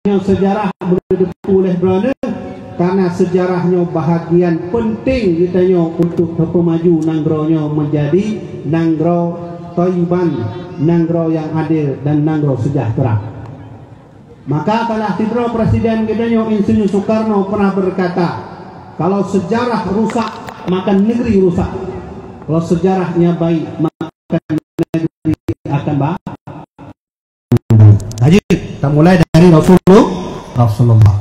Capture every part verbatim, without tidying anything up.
Nyoe seujarah meunyoe teupeue lé droeneuh, karena seujarah nyoe bahagian penting geutanyoe untuk teupeumaju nanggroe nyoe menjadi nanggroe toiban, nanggroe nyang adil dan nanggroe sejahtera. Maka salah sidroe presiden geutanyoe Insinyur Soekarno pernah berkata, "Kalau sejarah rusak, maka negeri rusak. Kalau sejarahnya baik, maka negeri akan baik." Haji, kita mulai dari Rasulullah. Rasulullah.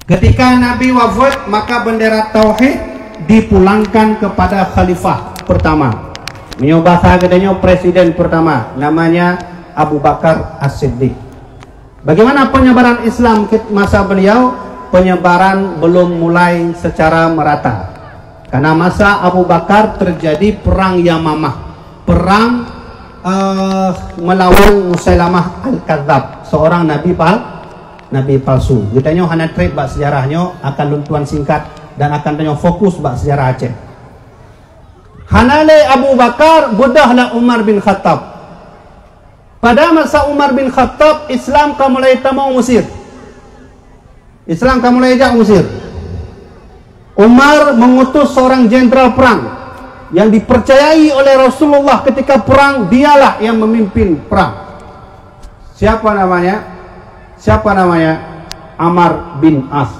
Ketika Nabi wafat, maka bendera tauhid dipulangkan kepada khalifah pertama. Meunyoe bahasa geutanyoe presiden pertama, namanya Abu Bakar As-Siddiq. Bagaimana penyebaran Islam kit-, masa beliau? Penyebaran belum mulai secara merata. Karena masa Abu Bakar terjadi perang Yamamah, perang, eh, melawan Musailamah Al-Kadzab, seorang nabi pal-, nabi palsu. Geutanyoe hana treb bak sejarah nyoe, akan lôn tuan singkat dan akan tanyoe fokus bak sejarah Aceh. Hana lé Abu Bakar, beudôh lah Umar bin Khattab. Pada masa Umar bin Khattab, Islam ka mulai tamong Mesir. Islam ka mulai jak Mesir. Umar mengutus seorang jenderal perang yang dipercayai oleh Rasulullah ketika perang, dialah yang memimpin perang. Siapa namanya? Siapa namanya? Amar bin As.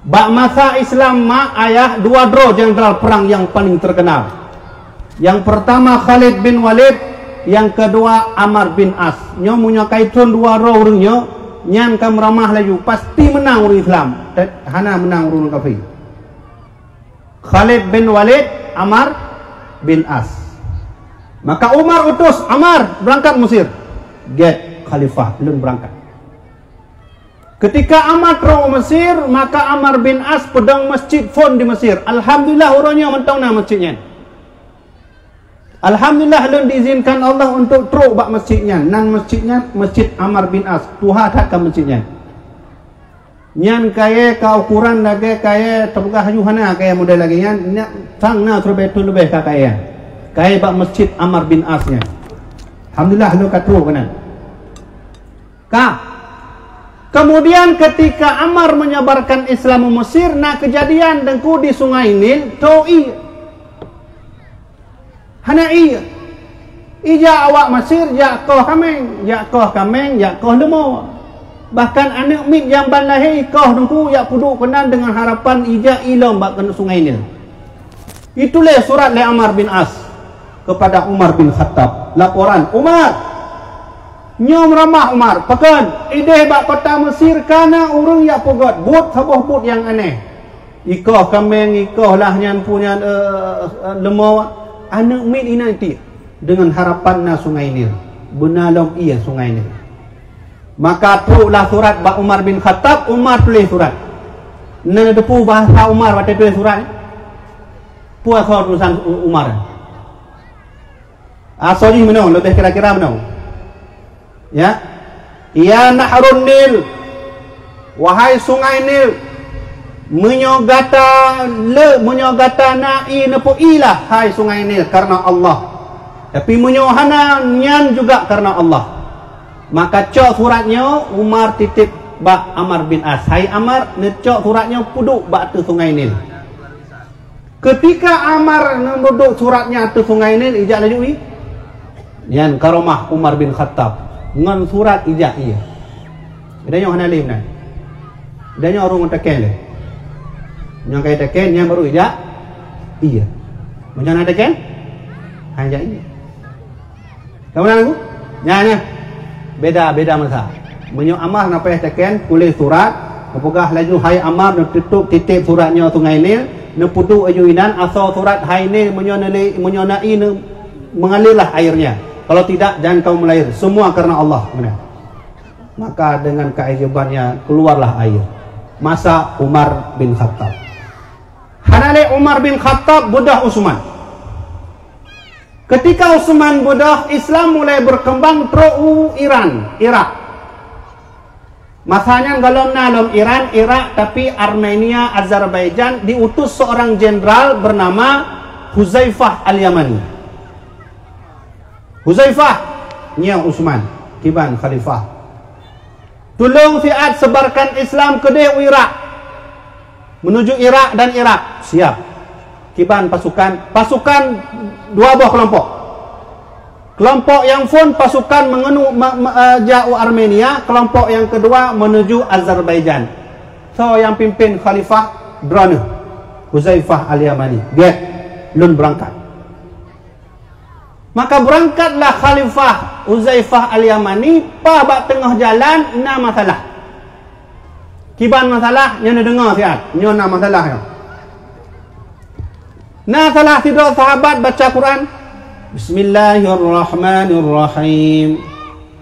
Bak masa Islam mak ayah, dua droe jenderal perang yang paling terkenal. Yang pertama Khalid bin Walid, yang kedua Amar bin As. Nyoe meunyoe ka ithon dua droe ureuëng nyoe, nyan ka meuramah laju, pasti meunang ureuëng Islam. Te-, hana meunang ureuëng kafé. Khalid bin Walid, Amar bin As. Maka Umar utus, "Amar, berangkat Mesir." "Gét, Khalifah, lôn berangkat." Ketika Amar trok u Mesir, maka Amar bin As peudong masjid phon di Mesir. Alhamdulillah, uroe nyoe mantong na masjid nyan. Alhamdulillah, lôn diizinkan Allah untuk trok bak masjid nyan. Nan masjid nyan, Masjid Amar bin As. Tuha that ka masjid nyan. Nyan kayée ka ukuran lagée kayée teupeugah yu hana kayée model lagée nyan, nyan sang na siribée thon leubeh ka kayée. Kayée bak Masjid Amar bin As nyan. Alhamdulillah, lôn ka trok keunan. Ka. Kemudian ketika Amar menyebarkan Islam u Mesir, na kejadian teungku di Sungai Nil, trok ié. Hana ié. Ijak awak Mesir, jak koh kaméng, jak koh kaméng, jak koh leumo. Bahkan aneuëk miet nyang ban lahé ikoh teungku jak peuduek keunan dengan harapan ijak ilom bak keuneuk Sungai Nil. Itulah surat lé Amar bin As kepada Umar bin Khattab. Laporan, "Umar, nyoe meuramah Umar, pakon ideh bak kota Mesir kana ureuëng jak peugét buet saboh buet nyang aneh. Ikoh kaméng, ikoh lah nyan pu nyan, eh, eh, leumo, aneuëk miet inan tiek dengan harapan na Sungai Nil. Beuna lom ié Sungai Nil." Maka troklah surat bak Umar bin Khattab, Umar tuléh surat. Nan teupeue bahasa Umar watée tuléh surat? Peue asoe tulisan U-, Umar? Asoe jih meunoe, leubeh kira-kira meunoe. Ya. "Ya Nahrun Nil, wahai Sungai Nil, meunyoe gata le, meunyoe gata na ié neupeuilah, hai Sungai Nil, karena Allah. Tapi meunyoe hana, nyan juga karena Allah." Maka cok surat nyoe Umar titip bak Amar bin As. "Hai Amar, neucok surat nyoe peuduek bak ateueh Sungai Nil." Ketika Amar neuduek surat nyan ateueh Sungai Nil, ijak laju ié. Nyan karomah Umar bin Khattab. Ngon surat ijak ié. Geutanyoe hana lé meunan. Geutanyoe ureuëng takén lé. Nyang ka takén, nyan baru ijak ié. Meunyoe hana takén, hana ijak ié. Ka meunan, Teungku? Nyan, nyan. Beda, beda masa. Meunyoe Amar na payah takén, tuléh surat, geupeugah laju, "Hai Amar, neututôp titip surat nyoe Sungai Nil, neupeuduek laju inan, asoe surat hai Nil, meunyoe neuli, meunyoe na ié, mengalirlah airnya. Kalau tidak, jangan kamu melahir. Semua karena Allah." Meunan. Maka dengan keajaibannya keluarlah air. Masa Umar bin Khattab. Hana lé Umar bin Khattab, beudôh Utsman. Ketika Utsman beudôh, Islam mulai berkembang trok u Iran, Irak. Masa nyan gohlom na lom Iran, Irak, tapi Armenia, Azerbaijan diutus seorang jenderal bernama Huzaifah Al-Yamani. Huzaifah, nyoe Utsman, kiban khalifah. Tulông siat sebarkan Islam keudeh u Irak. Menuju Irak dan Irak. Siap. Kiban pasukan, pasukan dua boh kelompok. Kelompok nyang phôn pasukan meungeunoe me-, me-, eh, jak u Armenia, kelompok nyang keudua menuju Azerbaijan. Soe nyang pimpin khalifah? Droeneuh, Huzaifah Al-Yamani. Gét, lôn beurangkat. Maka beurangkatlah Khalifah Huzaifah Al-Yamani, paih bak teungoh jalan na masalah. Kiban masalah, nyoe neudeungoe siat, nyoe na masalah nyoe. Na salah sidroe sahabat baca Quran, "Bismillahirrahmanirrahim."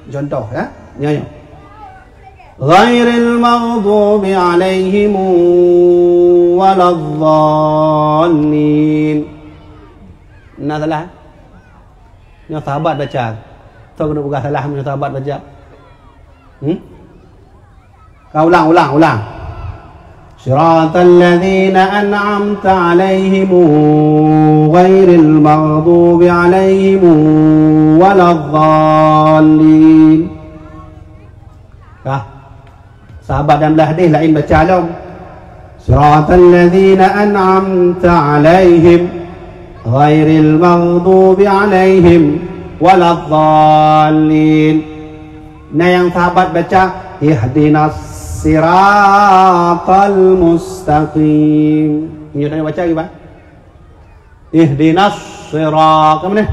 Contoh, ya, nyoe, nyoe. "Ghairil maghdubi alaihim waladdallin." Na salah? Nyoe sahabat baca. Soe keuneuk peugah salah meunyoe sahabat baca? Hmm? Ka ulang, ulang, ulang. "Siratal ladzina an'amta alaihim ghairil maghdubi alaihim waladdallin." Ka. Sahabat dan blah hadis laén baca lom. "Siratal ladzina an'amta alaihim ghairil maghdubi alaihim waladdallin." Na nyang sahabat baca, "Ihdinas siratal mustaqim." Nyoe tanyoe baca kiban? Ihdinas sirat-, ka meunan?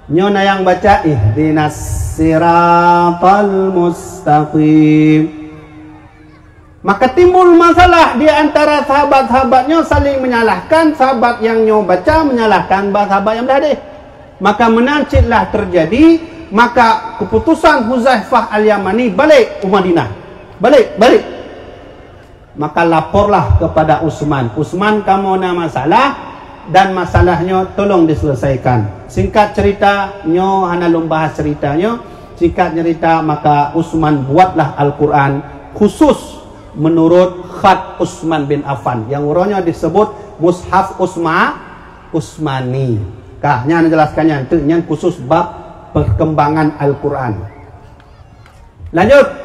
Nyoe na nyang baca, "Ihdinas siratal mustaqim." Maka timbul masalah di antara sahabat-sahabat nyoe, saling menyalahkan, sahabat nyang nyoe baca menyalahkan bak sahabat nyang blah hadis. Maka meunan cit lah terjadi, maka keputusan Huzaifah Al-Yamani balik u Madinah. Balik, balik. Maka laporlah kepada Utsman. "Utsman, kamoe na masalah dan masalah nyoe tolong diselesaikan." Singkat cerita, nyoe hana lôn bahas cerita nyoe. Singkat cerita, maka Utsman buatlah Al-Quran khusus menurut khat Utsman bin Affan. Nyang uroe nyoe disebut Mushaf Utsma-, Utsmani. Ka, nyan jelaskan nyan, tu nyan khusus bab perkembangan Al-Quran. Lanjut.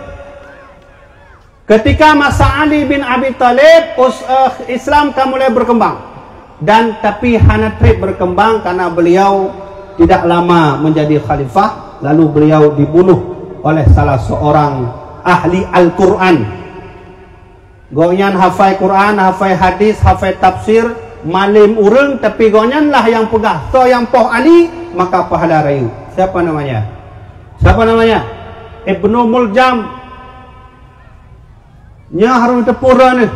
Ketika masa Ali bin Abi Thalib, us-, eh, Islam ka mulai berkembang. Dan tapi hana treb berkembang karena beliau tidak lama menjadi khalifah, lalu beliau dibunuh oleh salah seorang ahli Al-Quran. Gobnyan hafai Quran, hafai hadis, hafai tafsir, malem ureueng, tapi gobnyan lah nyang peugah, soe nyang poh Ali, maka pahala rayeuk. Siapa namanya? Siapa namanya? Ibnu Muljam. Nyan harôh teupeue droeneuh.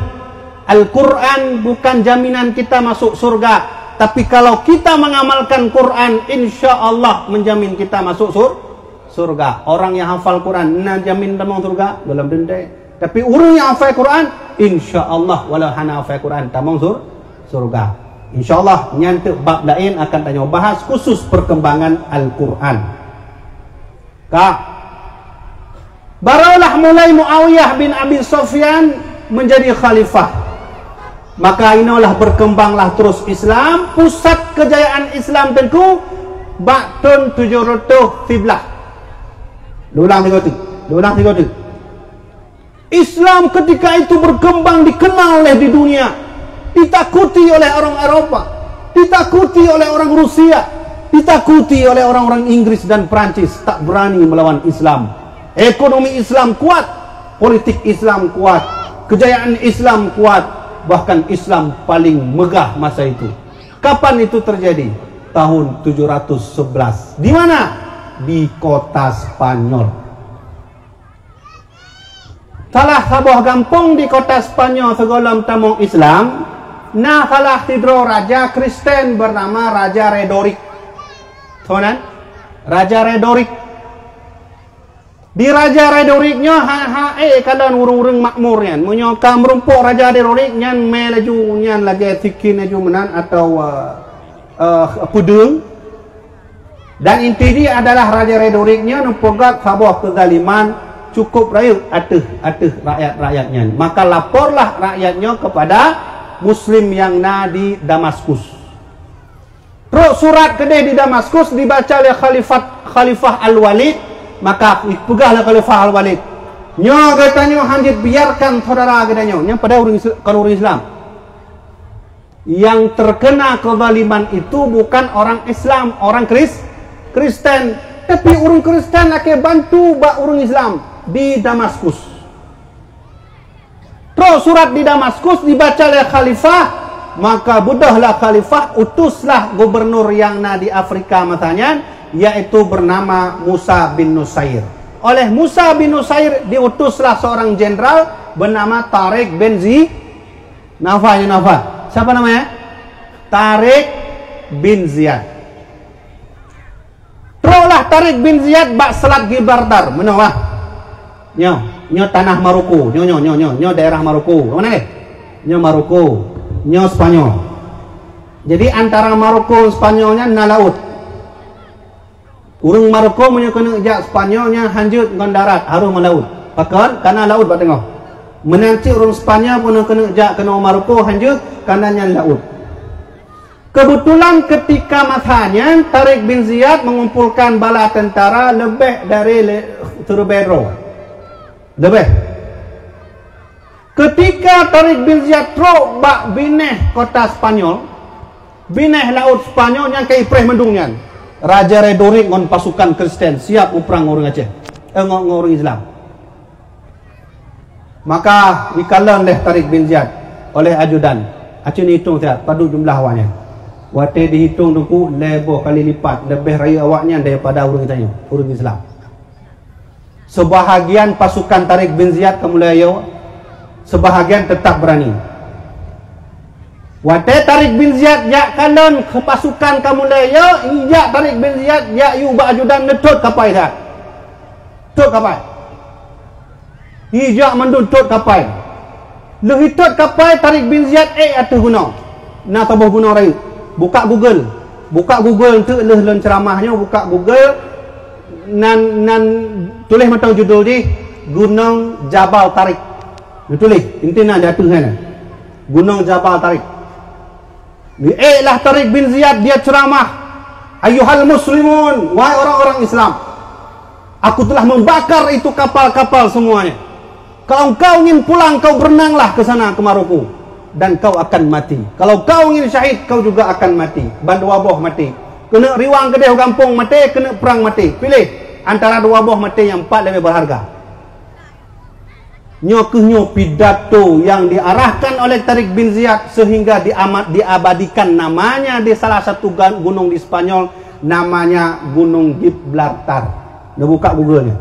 Al-Quran bukan jaminan kita masuk surga. Tapi kalau kita mengamalkan Quran, insya Allah menjamin kita masuk sur-, surga. Orang yang hafal Quran, na jamin tamong surga? Golom teuntèe. Tapi ureueng nyang hafai Quran, insya Allah walau hana hafai Quran, tamong sur-, surga. Insya Allah, nyan teuk bab laén akan tanyoe bahas khusus perkembangan Al-Quran. Ka. Barolah mulai Muawiyah bin Abi Sufyan menjadi khalifah. Maka inolah berkembanglah terus Islam, pusat kejayaan Islam teungku bak thôn tujoh reutôh siblaih. Lôn ulang sigoe teuk, lôn ulang sigoe teuk. Islam ketika itu berkembang, dikenal oleh di dunia, ditakuti oleh orang Eropa, ditakuti oleh orang Rusia, ditakuti oleh orang-orang Inggris dan Perancis, tak berani melawan Islam. Ekonomi Islam kuat, politik Islam kuat, kejayaan Islam kuat, bahkan Islam paling megah masa itu. Kapan itu terjadi? Tahun tujuh ratus sebelas. Di mana? Di kota Spanyol. Salah saboh gampông di kota Spanyol sigohlom tamong Islam, na salah sidroe raja Kristen bernama Raja Redorik. Soe nan? Raja Redorik. Di Raja Redorik nyoe ha, ha, eh, kalon ureueng-ureueng makmur nyan. Meunyoe ka meurumpok Raja Redorik nyan mé laju, nyan lagèe sikin laju meunan atawa, eh, eh, peudeueng. Dan inti jih adalah Raja Redorik nyoe neupeugöt saboh keuzaliman cukup rayeuk ateueh, ateueh rakyat-rakyat nyan. Maka laporlah rakyat nyoe kepada muslim nyang na di Damaskus. Trok surat keudeh di Damaskus dibaca lé Khalifat, Khalifah Al-Walid, maka peugah lé Khalifah Al-Walid, Nyoe geutanyoe hana jeuet biarkan saudara geutanyoe nyang padahai ureuëng Isla-, kon ureuëng Islam. Yang terkena kezaliman itu bukan orang Islam, orang Kris-, Kristen, tapi ureuëng Kristen lakée bantu bak ureuëng Islam di Damaskus. Trok surat di Damaskus dibaca lé khalifah, maka beudôhlah khalifah utuslah gubernur nyang na di Afrika masa nyan, yaitu bernama Musa bin Nusair. Oleh Musa bin Nusair diutuslah seorang jenderal bernama Tariq bin Zi-, Nafal, ya, Nafal. Siapa namanya? Tariq bin Ziyad. Troklah Tariq bin Ziyad bak Selat Gibraltar, meunoe. Nyoe, nyoe tanah Maroko, nyoe, nyoe, nyoe, nyoe, nyoe daerah Maroko. Mana ni? Nyoe Maroko, nyoe Spanyol. Jadi antara Maroko dan Spanyol nyan na laut. Ureuëng Maroko meunyoe keuneuk jak Spanyol nyan hanjeuet ngon darat, harôh ngon laut. Pakon? Karena laut bak teungoh. Meunan cit ureuëng Spanyol meunyoe keuneuk jak keunoe Maroko hanjeuet, karena nyan laut. Kebetulan ketika masa nyan Tariq bin Ziyad mengumpulkan bala tentara lebih dari le-, seribu droe. Lebih. Ketika Tariq bin Ziyad trok bak binéh kota Spanyol, binéh laut Spanyol nyang ka ipreh mandum nyan, Raja Retorik ngon pasukan Kristen siap muprang ngon ureuëng Aceh, eh, ngon, ngon ureuëng Islam. Maka dikalon lé Tariq bin Ziyad oleh ajudan. Aci neuhitong siat padub jumlah awaknyan. Watée dihitong teungku, lhée boh kali lipat, leubeh rayeuk awaknyan daripada ureuëng tanyoe, ureuëng Islam. Seubahagian pasukan Tariq bin Ziyad ka mulai yo, seubahagian teutap beurani. Watée Tariq bin Ziyad jak kalon keu pasukan ka mulai yo, ijak Tariq bin Ziyad jak yue bak ajudan neutot kapai that. Tot kapai. Ijak mandum tot kapai. Lheueh itot kapai, Tariq bin Ziyad ék ateueh gunong. Na saboh gunong rayeuk. Buka Google. Buka Google enteuk lheueh lôn ceuramah nyoe, buka Google, nan, nan tuléh mantong judul jih, Gunong Jabal Tariq. Neutuléh, inti na di ateueh nyan. Gunong Jabal Tariq. Diéklah Tariq bin Ziyad dia ceuramah, "Ayyuhal muslimun, wahai orang-orang Islam, aku telah membakar itu kapal-kapal semuanya. Kalau engkau ingin pulang, kau berenanglah ke sana, ke Maroko, dan kau akan mati. Kalau kau ingin syahid, kau juga akan mati." Ban dua boh maté. Keuneuk riwang keudeh u gampông maté, keuneuk prang maté. Piléh antara dua boh maté nyang pat leubeh berharga. Nyoe kheueh nyoe pidato nyang diarahkan oleh Tariq bin Ziyad sehingga diamat-, diabadikan namanya di salah satu ga-, gunong di Spanyol, namanya Gunong Gibraltar. Neubuka Google nyoe.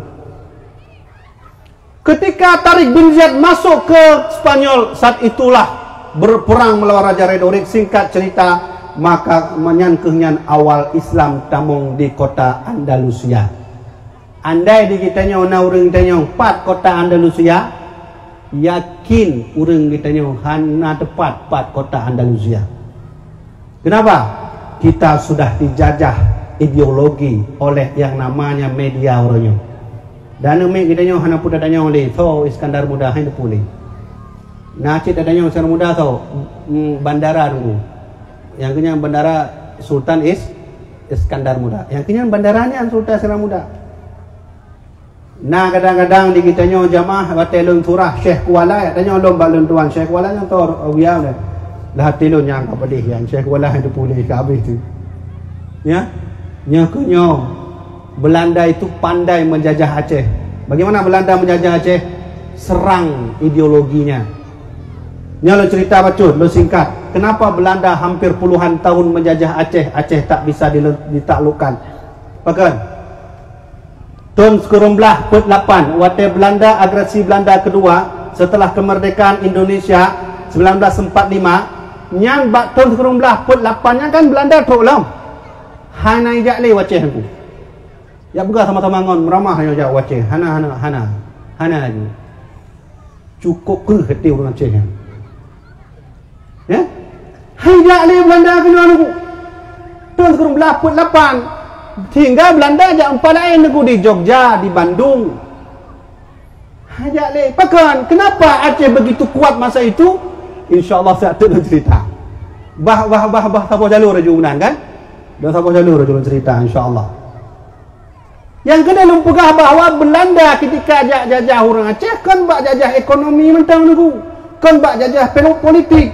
Ketika Tariq bin Ziyad masuk ke Spanyol, saat itulah berperang melawan Raja Retorik. Singkat cerita, maka nyan kheueh nyan awal Islam tamong di kota Andalusia. Andai di geutanyoe na ureuëng tanyoe pat kota Andalusia, yakin ureuëng geutanyoe hana teupat pat kota Andalusia. Kenapa? Kita sudah dijajah ideologi oleh yang namanya media uroe nyoe. Dan aneuk miet geutanyoe hana peue tatanyong lé, soe Iskandar Muda, hai teupeue lé. Na cit tatanyong Iskandar Muda soe, mm, bandara dulu. Nyang keunyan bandara Sultan Is-, Iskandar Muda. Nyang keunyan bandara nyan Sultan Iskandar Muda. Na kadang-kadang di geutanyoe jamaah watée lôn surah Syekh Kuala, tanyoe lôn bak lôn tuan Syekh Kuala nyan tho awia lé. Lah até lôn nyang ka pedih nyan, Syekh Kuala itu pulih ka habéh tu. Ya. Nyoe keuh nyoe, Belanda itu pandai menjajah Aceh. Bagaimana Belanda menjajah Aceh? Serang ideologinya. Nyoe lôn cerita bacut, lôn singkat. Kenapa Belanda hampir puluhan tahun menjajah Aceh, Aceh tak bisa dile-, ditaklukkan? Pakon? Thon sikureueng blaih peuet lapan, watée Belanda, agresi Belanda kedua setelah kemerdekaan Indonesia sembilan belas empat lima, nyan bak thon sikureueng blaih peuet lapan nyan kan Belanda trok lom. Hana ijak lé u Aceh Teungku. Jak peugah sama-sama ngon meuramah nyoe jak u Aceh. Hana, hana, hana. Hana laju. Cukôp kreueh até ureuëng Aceh nyan. Ya? Hai jak lé Belanda keunoe Teungku. Thon sikureueng blaih peuet lapan. Sehingga Belanda jak meupat laén Teungku di Jogja, di Bandung. Hai jak lé. Pakon? Kenapa Aceh begitu kuat masa itu? Insya Allah saya akan cerita. Bah, bah, bah, bah, saboh jalur laju meunan kan? Dan saboh jalur laju cerita insya Allah. Nyang keuneuk lôn peugah bahwa Beulanda keutika jak jajah ureuëng Aceh kon bak jajah ekonomi mantong, Teungku, kon bak jajah pelo-, politik.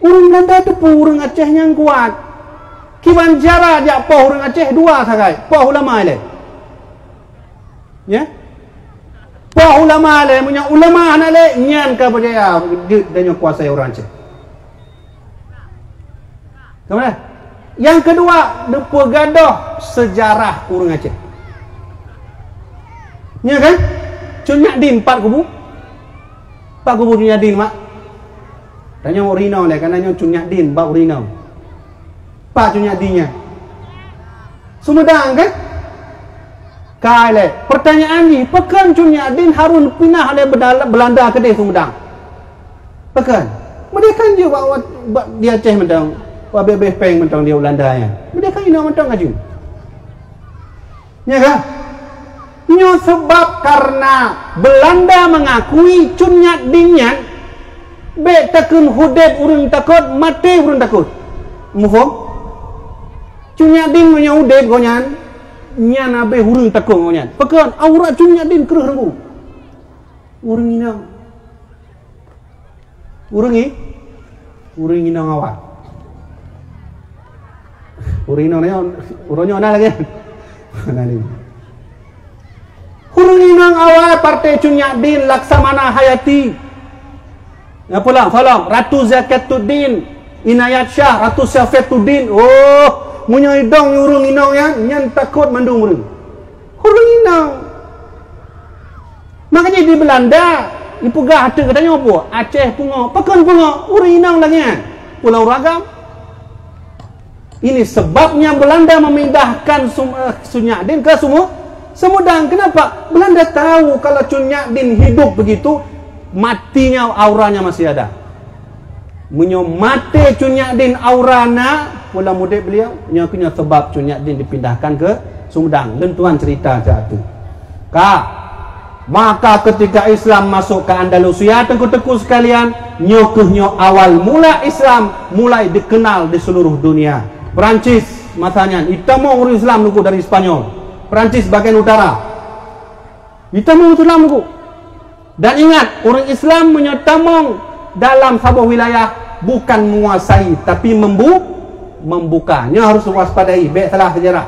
Ureuëng Beulanda teupeue ureuëng Aceh nyang kuat. Kiban cara jak poh ureuëng Aceh dua sagai, poh ulama ilée. Ya? Poh ulama ilée, meunyoe ulama hana lé, nyan ka beujaya jeuet dan nyoe kuasai ureuëng Aceh. Ka mana? Nyang keudua, neupeugadôh seujarah ureuëng Aceh. Nya kan? Cut Nyak Dien pat kubu? Pat kubu Cut Nyak Dien, mak? Tanyoe ureuëng inong lé, kana nyoe Cut Nyak Dien bak ureuëng inong. Pat Cut Nyak Dien nyan? Sumedang kan? Ka ilée, pertanyaan jih, pakon Cut Nyak Dien harôh pinah lé Beudala-, Beulanda keudeh Sumedang? Pakon? Meudeh kan jeuet bak, bak, bak di Aceh mantong, bak beh-beh péng mantong di Beulanda nyan. Meudeh kan inong mantong ka jeuet. Nya kan? Nyoe sabab karena Beulanda mengakui Cut Nyak Dien nyan, bék takheun udeb ureuëng takot, maté ureuëng takot. Muphom? Cut Nyak Dien meunyoe udeb gobnyan, nyan habéh ureuëng takot gobnyan. Pakon? Aurat Cut Nyak Dien kreueh reubu. Ureuëng inong. Ureuëng i-, ureuëng inong awai. Ureuëng inong nyoe, ureuëng nyoe na lagée. Na ni. Ureuëng inong awai partai Cut Nyak Dien, Laksamana Hayati. Nyang pulang, tolong, Ratu Zakatuddin, Inayat Shah, Ratu Syafatuddin. Oh, meunyoe idong ureuëng inong nyan, nyan takot mandum ureuëng. Ureuëng inong. Makanya di Beulanda, ipeugah ateueh geutanyoe peue? Aceh pungo. Pakon pungo? Ureuëng inong lagée nyan. Pulang ureuëng agam. Ini sebabnya Beulanda memindahkan Sum-, eh, Cut Nyak Dien ke Sumu-, Sumedang. Kenapa? Beulanda tahu kalau Cut Nyak Dien hidup begitu, matinya auranya masih ada. Meunyoe maté Cut Nyak Dien aura na, pulang udeb beliau, nyoe keuh nyoe sabab Cut Nyak Dien dipindahkan ke Sumedang. Lôn tuan cerita saat tu. Ka, maka ketika Islam masuk ke Andalusia, teungku-teungku sekalian, nyoe keuh nyoe awal mula Islam mulai dikenal di seluruh dunia. Perancis masa nyan, itamong ureuëng Islam Teungku dari Spanyol. Perancis bagian utara. Itamong Islam Teungku. Dan ingat, ureuëng Islam meunyoe tamong dalam saboh wilayah bukan menguasai, tapi membu-, membuka. Nyoe harus waspadai, bék salah sejarah.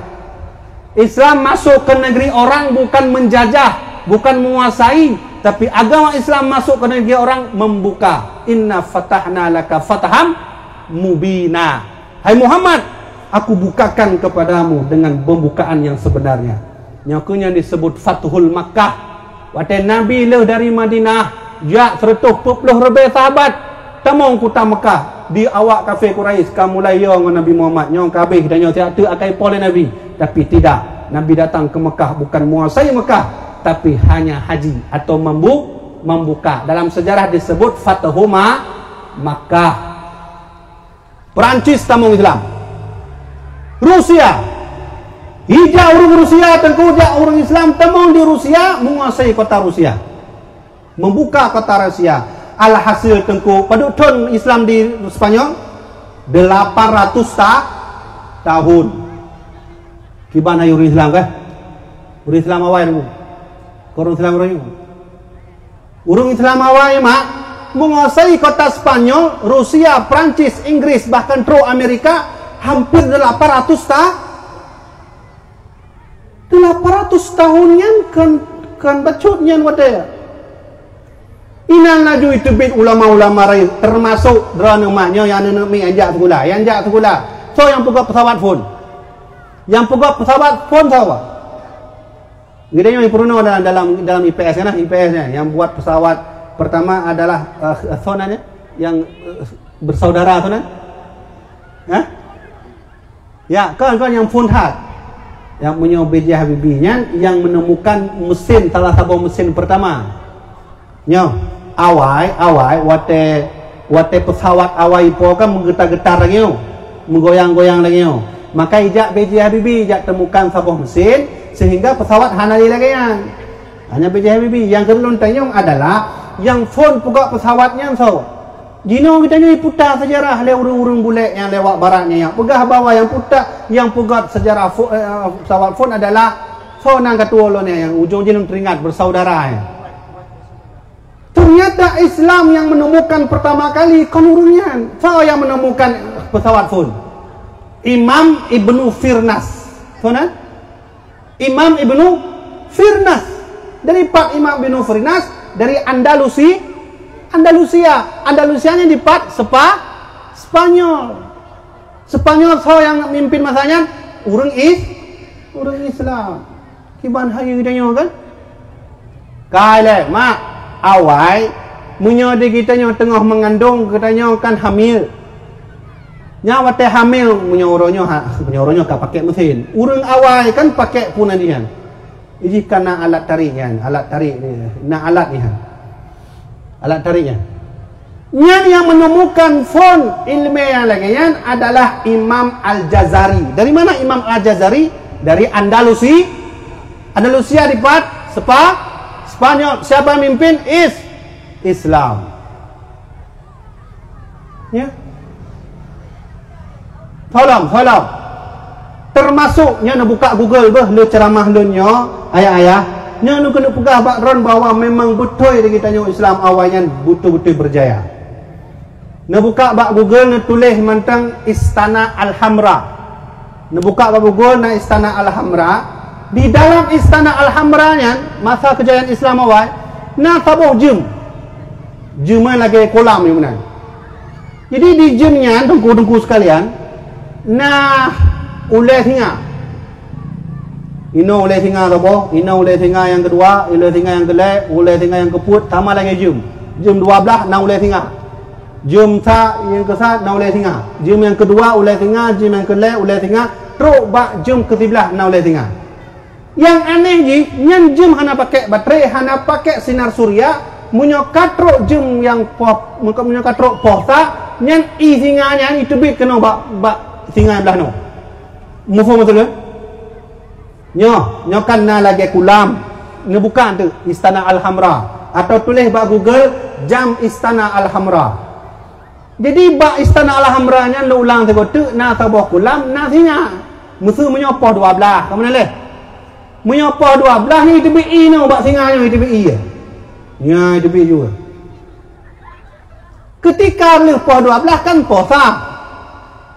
Islam masuk ke negeri orang bukan menjajah, bukan menguasai, tapi agama Islam masuk ke negeri orang membuka. Inna fatahna laka fataham mubina. Hai Muhammad, aku bukakan kepadamu dengan pembukaan yang sebenarnya. Nyoe keuh nyang disebut Fathul Makkah. Watée Nabi lheueh dari Madinah, jak seratus peuet ploh ribée sahabat, tamong kuta Mekah, di awak kafé Quraisy ka mulai yo ngon Nabi Muhammad, nyoe ka habéh dan nyoe siat teuk akai po lé Nabi. Tapi tidak, Nabi datang ke Mekah bukan menguasai Mekah, tapi hanya haji atau membu-, membuka. Dalam sejarah disebut Fathu Ma-, Makkah. Perancis tamong Islam. Rusia. Ijak ureuëng Rusia, teungku, jak ureuëng Islam tamong di Rusia, menguasai kota Rusia. Membuka kota Rusia. Alhasil, teungku, padub thon Islam di Spanyol? Delapan ratus ta-, tahun. Kiban hai ureuëng Islam kah? Ureuëng Islam awai, teungku. Ureuëng Islam roh nyoe. Ureuëng Islam awai mak menguasai kota Spanyol, Rusia, Prancis, Inggris, bahkan trok Amerika hampir delapan ratus ta-, delapan ratus tahun nyan kan, kan bacut nyan watée. Inan laju iteubiet ulama-ulama laén, termasuk droeneuh mak nyoe nyang aneuk miet nyang jak sikula, nyang jak sikula. Soe nyang peugöt pesawat phon? Nyang peugöt pesawat phon soe? Geutanyoe peurunoe dalam, dalam, dalam I P S kan, I P S nyan, yang buat pesawat pertama adalah, eh, soe nan nyan? Yang, eh, bersaudara soe nan? Hah? Ya, kan, kan yang phon that. Yang punya B J Habibie nyan yang menemukan mesin, salah saboh mesin pertama. Nyoe, awai, awai, watée, watée pesawat awai po kan meugetar-getar lagée nyoe, meugoyang-goyang lagée nyoe. Maka ijak B J Habibie, ijak temukan saboh mesin, sehingga pesawat hana lé lagée nyan. Hanya B J Habibie. Nyang keu lôn tanyong adalah, nyang phon peugöt pesawat nyan soe? Jinoe geutanyoe iputa sejarah lé ureuëng-ureuëng bulek nyang lewat barat nyan, nyang peugah bahwa nyang puta, nyang peugöt sejarah fo-, eh, pesawat phon adalah Soe nan ka tuwoe lôn nyan nyang ujong jih lôn teuingat, bersaudara nyan. Ternyata Islam yang menemukan pertama kali kon ureuëng nyan. Soe nyang menemukan pesawat phon? Imam Ibnu Firnas. Soe nan? Imam Ibnu Firnas. Dari pat Imam Ibnu Firnas? Dari Andalusi, Andalusia. Andalusia nyan di pat Sepa-, Spanyol. Spanyol soe nyang mimpin masa nyan? Ureuëng Is-, ureuëng Islam. Kiban hayeue geutanyoe kan? Kai lé, mak, awai, meunyoe di geutanyoe teungoh meungandong, geutanyoe kan hamil. Nyan watée hamil, meunyoe uroe nyoe ha-, meunyoe uroe nyoe ka pakai mesin. Ureuëng awai kan pakai phon nyan. Ijih ka na alat tarik nyan, alat tarik ni, na alat nyan. Alat tarik nyan. Nyan yang menemukan phon ilmiah nyang lagée nyan adalah Imam Al-Jazari. Dari mana Imam Al-Jazari? Dari Andalusi. Andalusia di pat? Sepa-, Spanyol. Siapa yang mimpin? Is-, Islam. Ya. Tolong, tolong. Termasuk nyoe neubuka Google beuh le ceramah lôn nyoe, ayah-ayah. Nyoe lôn keuneuk peugah bak droen bahwa memang beutôi di geutanyoe Islam awai nyan beutôi-beutôi berjaya. Neubuka bak Google, neutuléh mantong Istana Al-Hamra. Neubuka bak Google na Istana Al-Hamra. Di dalam Istana Al-Hamra nyan, masa keujayaan Islam awai, na saboh jeuem. Jeuem lagée kolam nyang meunan. Jadi di jeuem nyan, teungku-teungku sekalian, na ulée singa. Inoe ulée singa saboh, inoe ulée singa nyang keudua, ulée singa nyang keulhée, ulée singa nyang keupeuet, sama lagée jeuem. Jeuem dua blaih na ulée singa. Jeuem sa nyang keusa na ulée singa. Jeuem nyang keudua ulée singa, jeuem nyang keulhée ulée singa, trok bak jeuem keusiblaih na ulée singa. Nyang aneh jih, nyan jeuem hana pakai baterai, hana pakai sinar surya, meunyoe ka trok jeuem nyang poh, meunyoe ka trok poh sa, nyan ié singa nyan iteubiet keunoe bak, bak singa blaih noe. Muphom beutôi? Nyoe, nyoe kan na lagée kulam. Neubuka teuk Istana Al-Hamra atau tuléh bak Google jam Istana Al-Hamra. Jadi bak Istana Al-Hamra nyan lôn ulang sigoe teuk na saboh kulam, na singa. Meuseu meunyoe poh dua blaih, ka meunan lé. Meunyoe poh dua blaih nyan iteubiet ié nyoe bak singa nyoe iteubiet ié. Nyan iteubiet ié. Keutika lheueh poh dua blaih kan poh sa.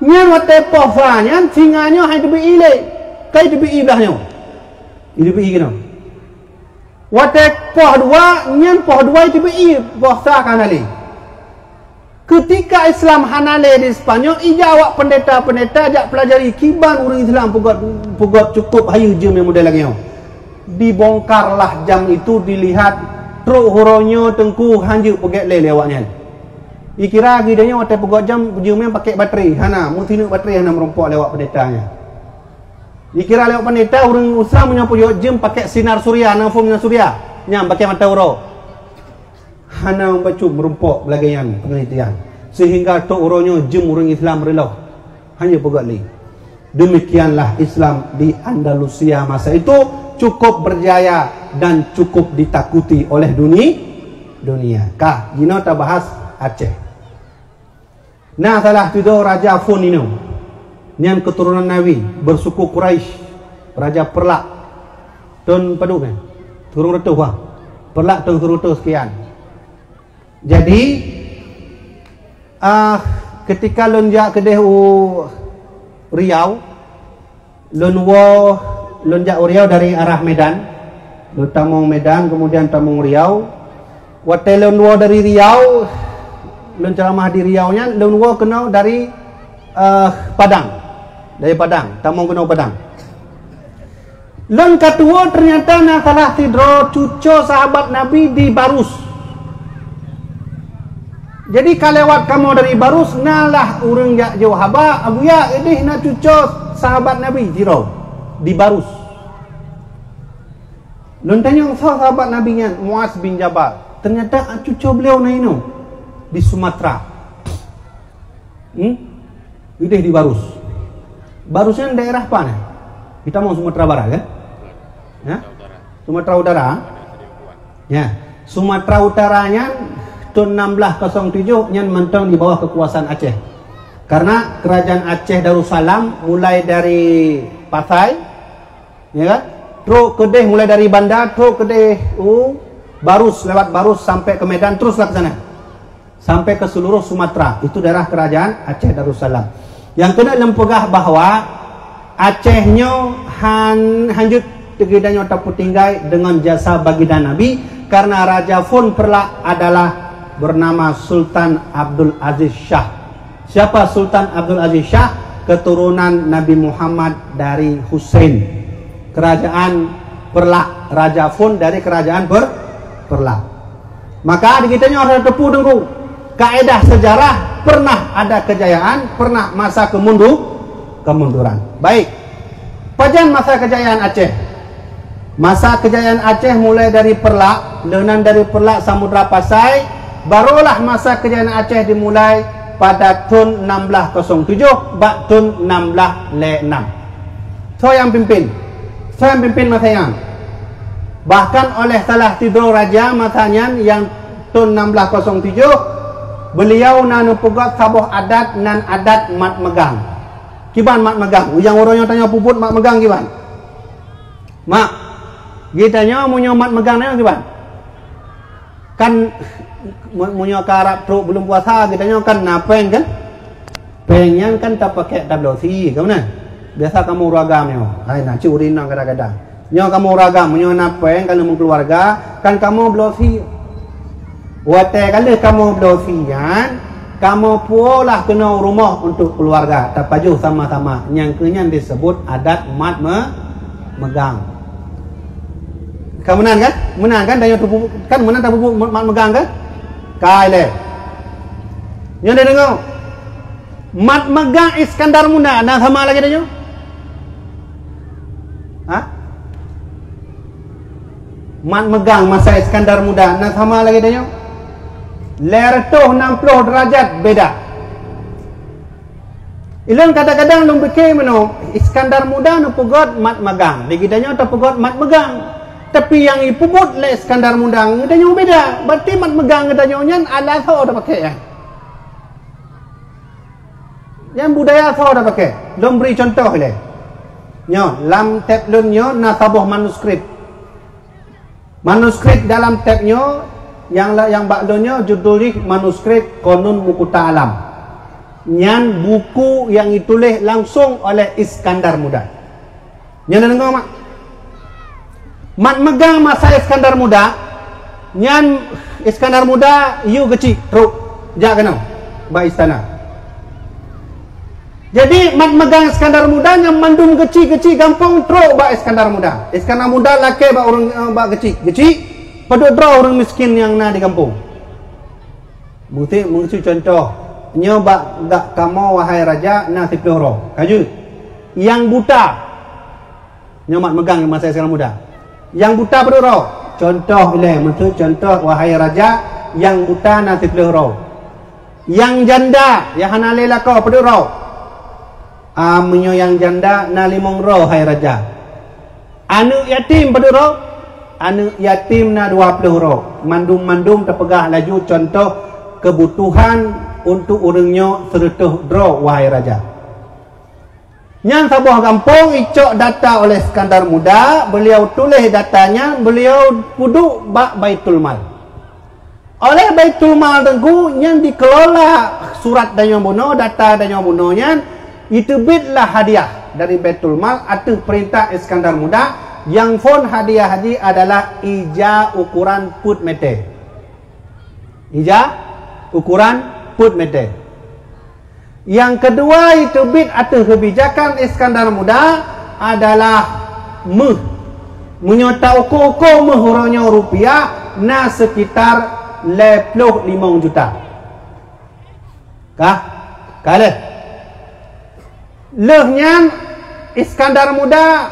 Nyan watée poh sa nyan singa nyoe hai teubiet ié lé. Kai teubiet ié blaih nyoe. Iteubiet ié keunoe. Watée poh dua nyan poh dua iteubiet ié, poh sa ka hana lé. Keutika Islam hana lé di Spanyol, ijak awak peundeta-peundeta jak peulajari kiban ureuëng Islam peugét, peugét cukôp hayeue jeuem nyang model lagée nyoe. Dibongkarlah jam itu, dilihat trok uroe nyoe teungku hanjeuet peugét lé lé awaknyan. Ikira geutanyoe watée peugét jam jeuem nyang pakai baterai, hana, meusineuk baterai hana meurumpok lé awak peundeta nyan. Ikira lé awak peundeta ureuëng Islam meunyoe peugét jeuem pakai sinar surya, na phon sinar surya, nyan pakai mata uroe. Hana bacut meurumpok lagée nyan peunelitian. Sehingga trok uroe nyoe jeuem ureuëng Islam reuloh. Hana peugét lé. Demikianlah Islam di Andalusia masa itu cukup berjaya dan cukup ditakuti oleh duni-, dunia. Kah, jinoe tabahas Aceh. Na salah sidroe raja phon inoe. Nyan keuturonan Nabi, bersuku Quraisy, Raja Perlak. Thon padub nyan? Sikureueng reutôh wah. Perlak thon sikureueng reutôh sekian. Jadi, ah, keutika lôn jak keudeh u Riau, lôn woe, lôn jak u Riau dari arah Medan. Lôn tamong Medan, kemudian tamong Riau. Watée lôn woe dari Riau, lôn ceramah di Riau nyan, lôn woe keunoe dari, eh, Padang. Dari Padang, tamong keunoe Padang. Lôn ka tuwoe, ternyata na salah sidroe cucoe sahabat Nabi di Barus. Jadi ka lewat kamoe dari Barus, na lah ureuëng jak jok haba, "Abuya, ideh na cucoe sahabat Nabi sidroe di Barus." Lôn tanyong soe sahabat Nabi nyan, Muaz bin Jabal. Ternyata cucoe beliau na inoe di Sumatera. Hmm? Ideh di Barus. Barus nyan daerah apa nyan? Kita mau Sumatera Barat kan? Ya? Sumatera Utara. Ya. Sumatera Utara nyan tahun enam belas kosong tujuh nyan mantong di bawah kekuasaan Aceh. Karena kerajaan Aceh Darussalam mulai dari Pasai, ya kan? Trok keudeh, mulai dari Banda, trok keudeh u Barus, lewat Barus sampai ke Medan, teruslah ke sana. Sampai ke seluruh Sumatera. Itu daerah kerajaan Aceh Darussalam. Nyang keuneuk lôn peugah bahwa Aceh nyoe han-, hanjeuet geutanyoe tapeutinggai deungon jasa baginda Nabi, karena Raja Fon Perlak adalah bernama Sultan Abdul Aziz Shah. Siapa Sultan Abdul Aziz Shah? Keturunan Nabi Muhammad dari Husain. Kerajaan Perlak, Raja Fon dari kerajaan Per-, Perlak. Maka di kita nyoe harus teupeu teungku, kaedah sejarah pernah ada kejayaan, pernah masa kemundu-, kemunduran. Baik. Pajan masa kejayaan Aceh? Masa kejayaan Aceh mulai dari Perlak, leunan dari Perlak Samudra Pasai, barulah masa kejayaan Aceh dimulai pada thon enam belas kosong tujuh bak thon enam belas lé enam. Soe nyang pimpin? Soe nyang pimpin masa nyan? Bahkan oleh salah sidroe raja masa nyan nyang thon enam belas kosong tujuh, beliau na neupeugöt saboh adat nan adat mat meugang. Kiban mat meugang? Nyang uroe nyoe tanyoe peubuet mat meugang kiban? Mak, geutanyoe meunyoe mat meugang nyoe kiban? Kan, mu-, meunyoe ka rab trok buleuen puasa, geutanyoe kan na péng kan? Péng nyan kan tapakèk tabloe sie, ka meunan? Biasa kamoe ureueng agam nyoe. Hai, na cit ureueng inong kadang-kadang. Nyoe kamoe ureueng agam, meunyoe na péng ka lheueh meukeuluwarga, kan kamoe bloe sie. Watèe ka lheueh kamoe bloe sie nyan, kamoe puwoe lah keunoe u rumoh untuk keuluwarga, tapajoh sama-sama. Nyang keu nyan diseubut adat mat me-, meugang. Ka meunan kan? Meunan kan? Tanyoe teupu-, kan meunan tapeubuet mat meugang kan? Ka ilèe. Nyoe neudeungö. Mat meugang Iskandar Muda na sama lagèe tanyoe? Ha? Mat meugang masa Iskandar Muda na sama lagèe tanyoe? Lhèe reutôh nam ploh deurajat beda. Ilôn kadang-kadang lôn pike meunoe, Iskandar Muda neupeugöt mat meugang, di geutanyoe tapeugöt mat meugang. Tapi nyang jipeubuet lé Iskandar Muda ngon geutanyoe beda. Berarti mat meugang geutanyoe nyan alat soe tapakèk nyan? Nyan budaya soe tapakèk? Lôn bri cuntoh ilèe. Nyoe, lam tép lôn nyoe na saboh manuskrip. Manuskrip dalam tép nyoe, nyang la-, nyang bak lôn nyoe judul jih manuskrip Konun Mukuta Alam. Nyan buku nyang jituléh langsong oleh Iskandar Muda. Nyan neudeungö mak. Mat meugang masa Iskandar Muda, nyan Iskandar Muda yue geuchik trok jak keunoe bak istana. Jadi, mat meugang Iskandar Muda nyang mandum geuchik-geuchik gampông trok bak Iskandar Muda. Iskandar Muda lakèe bak ureueng, eh, bak geuchik-geuchik, padub droe ureueng miskin nyang na di gampông. Meusti, meusti cuntoh, nyoe bak, bak kamoe, wahai raja, na siploh droe. Ka jeuet. Nyang buta, nyoe mat meugang masa Iskandar Muda. Nyang buta padub droe? Cuntoh ilèe, meusti cuntoh, wahai raja, nyang buta na siploh droe. Nyang janda, nyang hana lé lakoe, padub droe? Ah, meunyoe nyang janda na limong droe, hai raja. Aneuk yatim padub droe? Aneuk yatim na dua ploh droe. Mandum-mandum tapeugah laju cuntoh keubutuhan untuk ureueng nyoe seureutôh droe, wahai raja. Nyan saboh gampông jicok data oleh Iskandar Muda, beliau tuléh data nyan, beliau peuduek bak Baitul Mal. Oleh Baitul Mal teungku nyan dikelola surat tanyoe bunoe, data tanyoe bunoe nyan, jiteubiet lah hadiah dari Baitul Mal ateueh peurintah Iskandar Muda, nyang phon hadiah jih adalah ija ukuran peuet meter. Ija ukuran peuet meter. Nyang keudua jiteubiet ateueh keubijakan Iskandar Muda adalah méuh. Meunyoe ta-uko-uko méuh uroe nyoe rupiah, na seukitar lhèe ploh limong juta. Kah? Ka lheueh. Lheueh nyan, Iskandar Muda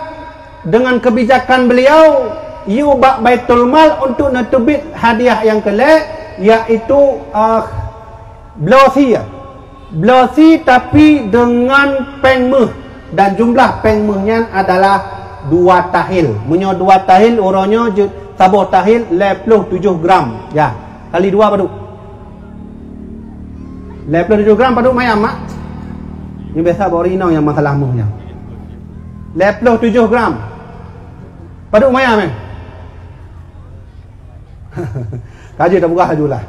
deungon keubijakan beliau, yue bak Baitul Mal untuk neuteubiet hadiah nyang keu lhèe, yaitu, ah, bloe sie. Bloe sie tapi deungon péng méuh, dan jumlah péng méuh nyan adalah dua tahil. Meunyoe dua tahil, uroe nyoe ju-, saboh tahil lhèe ploh tujoh gram. Ya, kali dua padub? Lhèe ploh tujoh gram padub mayam, mak? Nyoe biasa bak ureueng inong nyang masalah méuh nyan. Lhèe ploh tujoh gram. Padub mayam, eh? Ka jeuet tapeugah laju lah.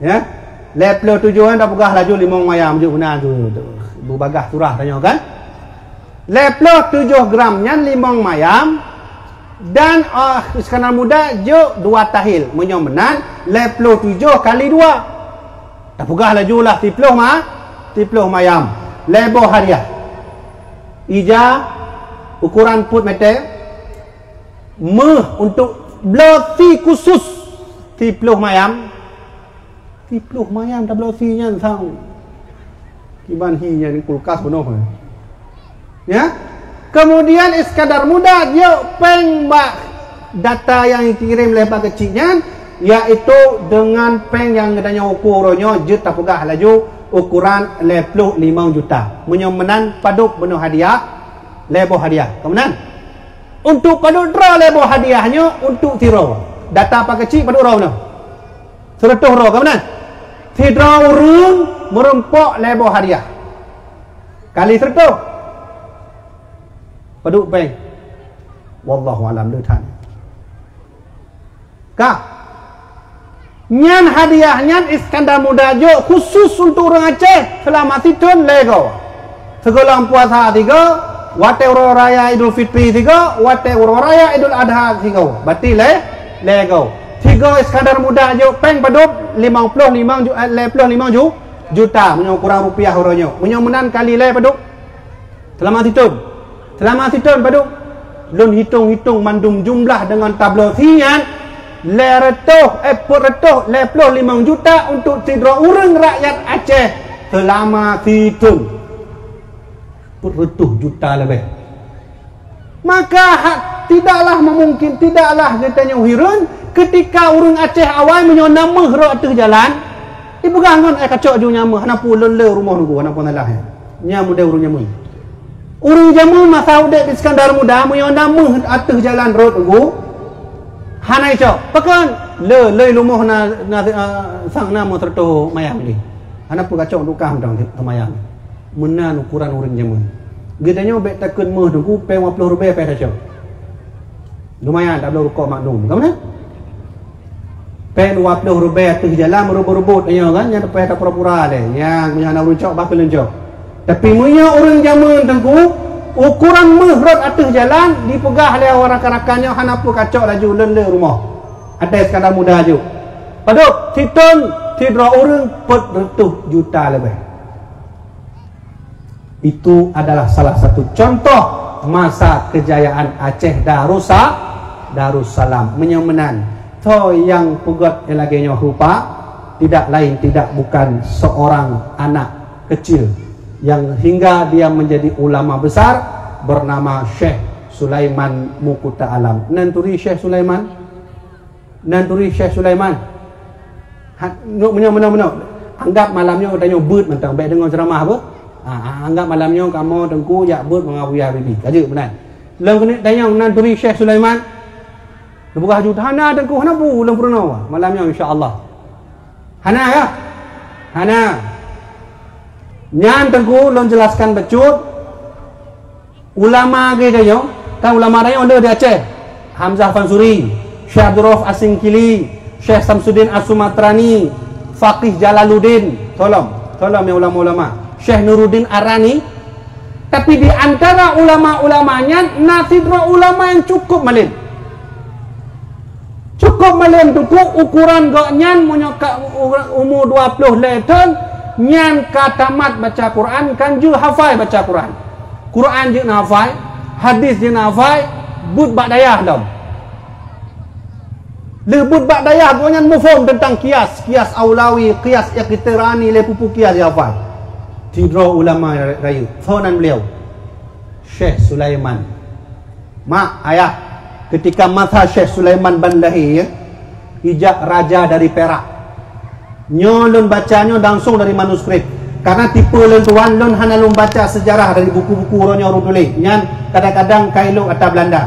Ya. Lhèe ploh tujoh nyan tapeugah laju limong mayam jeuet meunan tu. Beubagaih surah tanyoe kan. Lhèe ploh tujoh gram nyan limong mayam dan, ah, Iskandar Muda jok dua tahil. Meunyoe meunan, lhèe ploh tujoh kali dua. Tapeugah laju lah siploh ma-, siploh mayam. Lhèe boh hadiah. Ija ukuran peuet meter, meuh untuk bloe sie khusus siploh mayam. Siploh mayam tabloe sie nyan sang. Kiban sie nyan kulkas peunoh. Ya. Kemudian Iskandar Muda jok péng bak data nyang dikirim lé Pak Keuchik nyan, yaitu dengan péng nyang geutanyoe ukur uroe nyoe jeuet tapeugah laju ukuran lhèe ploh limong juta. Meunyoe meunan padub bunoe hadiah, lhèe boh hadiah. Ka meunan? Untuk padub droe lhèe boh hadiah nyoe untuk sidroe. Data Pak Keuchik padub droe bunoe? Seureutôh droe, ka meunan? Sidroe ureueng meurumpok lhèe boh hadiah. Kali seureutôh. Padub péng? Wallahu alam, le that. Ka. Nyan hadiah nyan Iskandar Muda jok khusus untuk ureueng Aceh seulama sithon lhèe goe. Sigohlom puasa sigoe, watèe uroe raya Idul Fitri sigoe, watèe uroe raya Idul Adha sigoe. Berarti lhèe, lhèe goe. Sigoe Iskandar Muda jok péng padub limong ploh limong ju-, eh, lhèe ploh limong ju-, juta meunyoe ukuran rupiah uroe nyoe. Meunyoe meunan kali lhèe padub? Seulama sithon. Seulama sithon padub? Lôn hitong-hitong mandum jumlah deungon tabloe sie nyan, lhèe reutôh, eh, peuet reutôh lhèe ploh limong juta untuk sidroe ureueng rakyat Aceh seulama sithon. Peuet reutôh juta leubeh. Maka ha-, tidaklah memungkin, tidaklah geutanyoe hireuen ketika ureueng Aceh awai meunyoe na meuh rot ateueh jalan, ipeugah ngon, "Eh, kacok ju nyan meuh, hana peue, lôn le rumoh Teungku, hana peue salah nyan. Nyan model ureueng jameun." Ureueng jameun masa udép Iskandar Muda, meunyoe na meuh ateueh jalan rot Teungku, hana icok. Pakon? Le, le i rumoh na, na, eh, sang na meuh seureutôh mayam lé. Hana peue, kacok tukang dong seumayang. Meunan ukuran ureueng jameun. Geutanyoe bèk takheun meuh Teungku, péng dua ploh ribèe payah tacok. Lumayan, tabloe rukok maknum. Ka meunan? Péng dua ploh ribèe ateueh jalan meureubeut-reubot tanyoe kan, nyan payah tapura-pura lé. Nyang meunyoe hana ureueng cok, bah keu lôn cok. Tapi meunyoe ureueng jameun Teungku, ukuran meuh rot ateueh jalan, dipeugah lé awak rakan-rakan nyoe, "Hana peue, kacok laju, lôn le rumoh." Até Iskandar Muda jok. Padub? Sithon sidroe ureueng peuet reutôh juta leubeh. Itu adalah salah satu contoh masa kejayaan Aceh Darussa-, Darussalam. Meunyoe meunan, soe nyang peugöt lagèe nyoe rupa, tidak lain, tidak bukan, seorang anak kecil yang hingga dia menjadi ulama besar, bernama Syekh Sulaiman Mukuta Alam. Nan turi Syekh Sulaiman? Nan turi Syekh Sulaiman. Ha, nyoe, meunyoe, meunyoe, meunyoe. Anggap malam nyoe geutanyoe beuet mantong, bèk deungö ceuramah beuh. Ha, ha, anggap malam nyoe kamoe Teungku jak beuet ngon Buya Bibi. Ka jeuet meunan. Lôn keuneuk tanyong, nan turi Syekh Sulaiman? Neupeugah ju, "Hana Teungku, hana peue, lôn peurunoe malam nyoe, insya Allah." Hana, ya? Hana. Nyan Teungku, lôn jelaskan bacut. Ulama geutanyoe, kan ulama tanyoe le di Aceh. Hamzah Fansuri, Syekh Abdul Rauf Asingkili, Syekh Samsuddin As-Sumatrani, Faqih Jalaluddin, tolong, tolong ya ulama-ulama. Syekh Nuruddin Arani. Tapi di antara ulama-ulama nyan, na sidroe ulama nyang cukup malem. Cukup malem Teungku, ukuran gobnyan meunyoe ka u-, umu dua ploh lhèe thon, nyan ka tamat baca Quran, kan jeuet hafai baca Quran. Quran jeuet na hafai, hadis jeuet na hafai, beuet bak dayah lom. Lheueh beuet bak dayah, gobnyan muphom teuntang kias, kias aulawi, kias iqtirani, lé pupu kias jihafai. Sidroe ulama rayeuk, soe nan beliau? Syekh Sulaiman. Mak, ayah, ketika masa Syekh Sulaiman ban lahé, ijak raja dari Perak. Nyoe lôn baca nyoe langsung dari manuskrip. Karena tipe lôn tuan, lôn hana lôn baca sejarah dari buku-buku uroe nyoe ureueng tuléh. Nyan kadang-kadang ka ilok ata Belanda.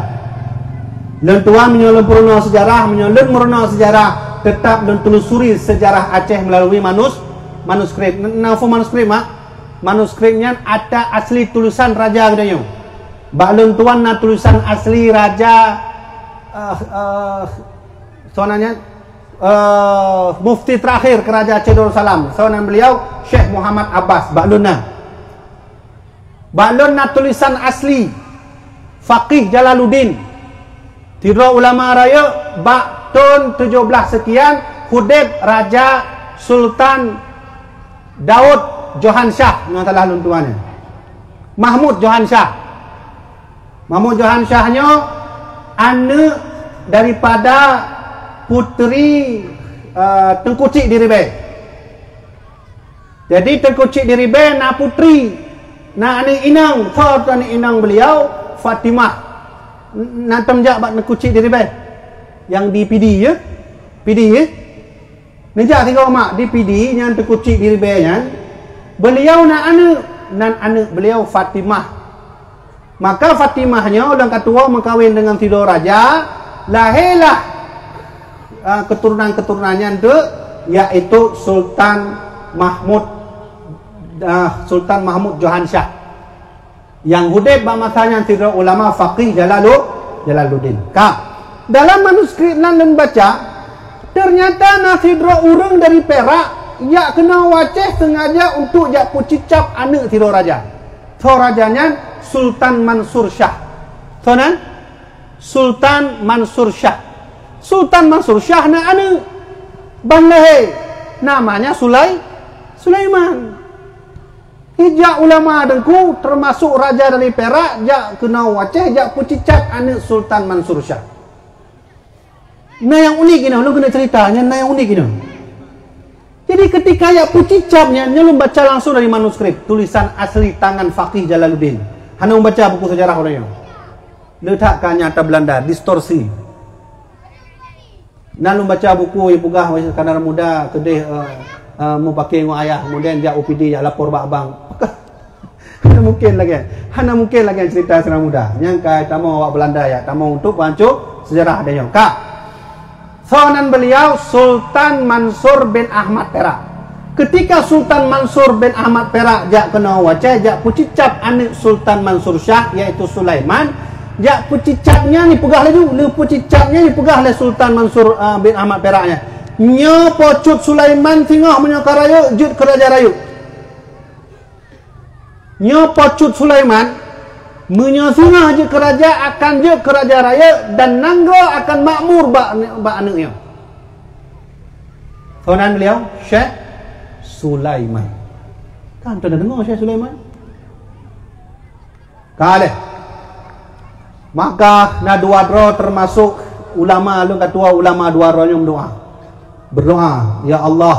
Lôn tuan, meunyoe lôn peurunoe sejarah, meunyoe lôn meurunoe sejarah, tetap lôn telusuri sejarah Aceh melalui manus-, manuskrip. N-, na phôn manuskrip, Mak? Manuskrip nyan ata asli tulisan raja geutanyoe. Bak lôn tuan na tulisan asli raja Ah, ah, soe nan nyan, ah, mufti terakhir Keraja Aceh Darussalam, soe nan beliau Syekh Muhammad Abbas, bak lôn na. Bak lôn na tulisan asli Faqih Jalaluddin. Sidroe ulama rayeuk bak thon tujoh blaih sekian, udeb Raja Sultan Daud Johan Shah, nyang salah lôn tuan nyan. Mahmud Johan Shah. Mahmud Johan Shah nyoe aneuk daripada putri, eh, Teungku Chik di Ribée. Jadi Teungku Chik di Ribée na putri, na aneuk inong, soe tu aneuk inong beliau? Fatimah. N-, na tom jak bak Teungku Chik di Ribée. Nyang di Pidie, ya? Pidie, ya? Neujak tiga mak di Pidie nyan, Teungku Chik di Ribée nyan. Beliau na aneuk, nan aneuk beliau Fatimah. Maka Fatimah nyoe ulôn ka tuwoe meukawen deungon sidroe raja, lahé lah, ah, keuturonan-keuturonan nyan deuek, yaitu Sultan Mahmud, ah, Sultan Mahmud Johan Shah. Nyang udeb bak masa nyan sidroe ulama faqih Jalalu-, Jalaluddin. Ka. Dalam manuskrip nan lôn baca, ternyata na sidroe ureuëng dari Perak jak keunoe u Aceh sengaja untuk jak peucicab aneuk sidroe raja. Soe raja nyan? Sultan Mansur Shah. Soe nan? Sultan Mansur Shah. Sultan Mansur Shah na aneuk. Ban lahé namanya Sulai-, Sulaiman. Ijak ulama Teungku, termasuk raja dari Perak, jak keunoe u Aceh, jak peucicab aneuk Sultan Mansur Shah. Na nyang unik inoe, lôn keuneuk cerita, nyan na nyang unik inoe. Jadi ketika jak peucicab nyan, nyoe lôn baca langsung dari manuskrip, tulisan asli tangan Faqih Jalaluddin. Hana lôn baca buku sejarah uroe nyoe. Le that ka nyata Belanda, distorsi. Na lôn baca buku nyang peugah Iskandar Muda keudeh, eh, eh, meupaké ngon ayah, kemudian jak U P D, jak lapor bak abang. Hana mungkin lagée, hana mungkin lagée cerita Iskandar Muda. Nyang ka tamong awak Belanda ya, tamong untuk peuhanco sejarah dia nyoe. Ka. Soe nan beliau? Sultan Mansur bin Ahmad Perak. Ketika Sultan Mansur bin Ahmad Perak jak keunoe u Aceh, jak peucicab aneuk Sultan Mansur Shah, yaitu Sulaiman, jak peucicab nyan dipeugah laju, le peucicab nyan dipeugah lé Sultan Mansur, ah, bin Ahmad Perak nyan. Nyoe Po Cut Sulaiman singoh meunyoe ka rayeuk, jeuet keu raja rayeuk. Nyoe Po Cut Sulaiman, meunyoe singoh jeuet keu raja, akan jeuet keu raja rayeuk dan nanggroe akan makmur bak, bak aneuk nyoe. Soe nan beliau? Syekh Sulaiman. Kan pernah dengar Syekh Sulaiman? Ka lheueh. Maka na dua droe termasuk ulama, lôn ka tuwoe ulama dua droe nyoe meudoa. Berdoa, "Ya Allah,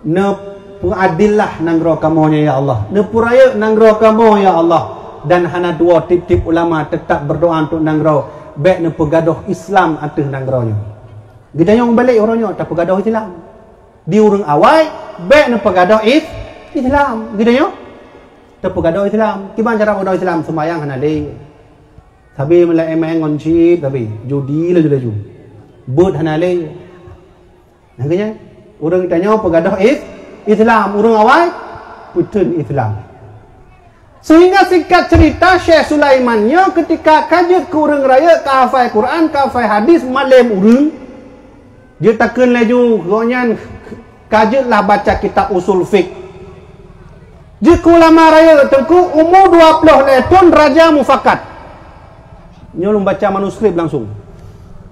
neupeuadillah nanggroe kamoe nyoe, ya Allah. Neupeureuyek nanggroe kamoe, ya Allah." Dan hana tuwoe, tieb-tieb ulama teutap berdoa untuk nanggroe, bék neupeugadôh Islam ateueh nanggroe nyoe. Geutanyoe meubalek uroe nyoe tapeugadôh Islam. Di ureuëng awai, bék neupeugadôh Is-, Islam. Geutanyoe tapeugadôh Islam. Kiban cara peugadôh Islam? Seumayang hana lé. Sabe meulaémang ngon cit, sabe judi laju-laju. Beuet hana lé. Nah, keu nyan, ureuëng tanyoe peugadôh Is-, Islam, ureuëng awai peuteun Islam. Sehingga singkat cerita, Syekh Sulaiman nyoe ketika ka jeuet keu ureuëng rayeuk, ka hafai Quran, ka hafai hadis, malém ureuëng, jeuet takheun laju gobnyan ka jeuet lah baca kitab usul fiqh. Jeuet keu ulama rayeuk Teungku, umu dua ploh lhée thon, raja mufakat. Nyoe lôn baca manuskrip langsung.